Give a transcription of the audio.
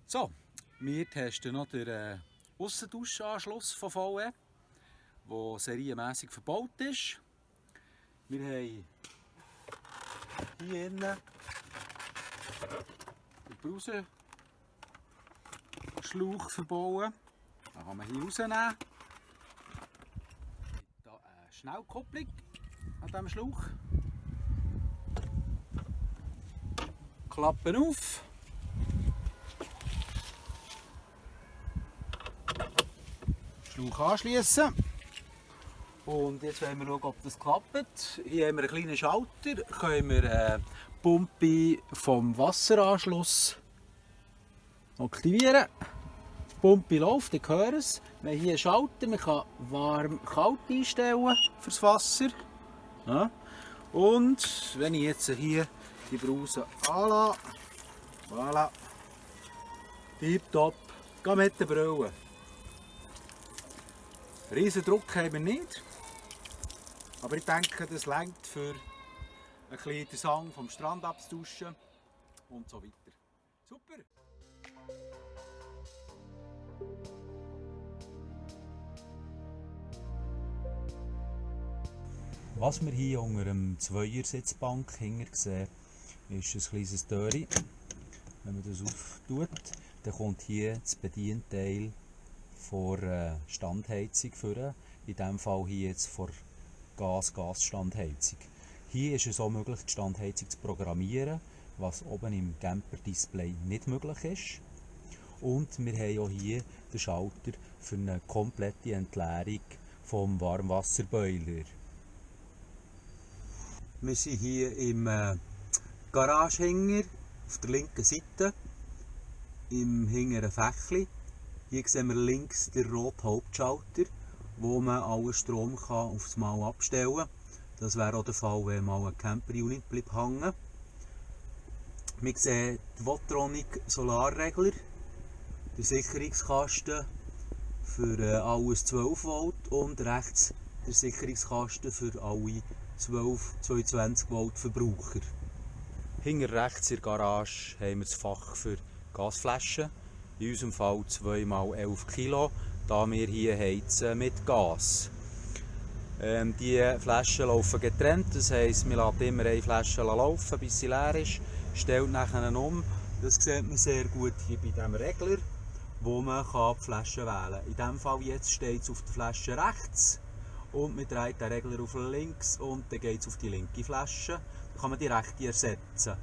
So, wir testen noch den Aussenduschanschluss von VW, der serienmässig verbaut ist. Wir haben hier innen den Brausenschlauch verbauen. Den kann man hier rausnehmen. Hier eine Schnellkupplung an diesem Schlauch. Klappen auf. Schlauch anschließen. Und jetzt wollen wir schauen, ob das klappt. Hier haben wir einen kleinen Schalter. Können wir die Pumpe vom Wasseranschluss aktivieren. Die Pumpe läuft, ich höre es. Wir haben hier einen Schalter, man kann warm-kalt einstellen für das Wasser. Ja. Und wenn ich jetzt hier die Brause anlasse, voilà, tipptopp, geh mit der Brille. Riesen Druck haben wir nicht, aber ich denke, das reicht für ein bisschen den Sang vom Strand abzuduschen und so weiter. Super! Was wir hier unter dem Zweiersitzbank hinten sehen, ist ein kleines Türchen. Wenn man das auftut, dann kommt hier das Bedienteil vor Standheizung führen. In diesem Fall hier jetzt vor Gas-Gas-Standheizung. Hier ist es auch möglich, die Standheizung zu programmieren, was oben im Camper-Display nicht möglich ist. Und wir haben auch hier den Schalter für eine komplette Entleerung vom Warmwasserboiler. Wir sind hier im Garagehänger auf der linken Seite, im hinteren Fächli. Hier sehen wir links den roten Hauptschalter, wo man allen Strom aufs Mal abstellen kann. Das wäre auch der Fall, wenn mal ein Camper-Unit bleibt hängen. Wir sehen den Votronic Solarregler, den Sicherungskasten für alles 12 Volt und rechts der Sicherungskasten für alle 220 Volt Verbraucher. Hinter rechts in der Garage haben wir das Fach für Gasflaschen. In unserem Fall 2x11 Kilo, da wir hier heizen mit Gas. Die Flaschen laufen getrennt, das heisst, wir lassen immer eine Flasche laufen, bis sie leer ist, stellt nachher um. Das sieht man sehr gut hier bei diesem Regler, wo man die Flasche wählen kann. In diesem Fall jetzt steht es auf der Flasche rechts und man dreht den Regler auf links und dann geht es auf die linke Flasche. Dann kann man die rechte ersetzen.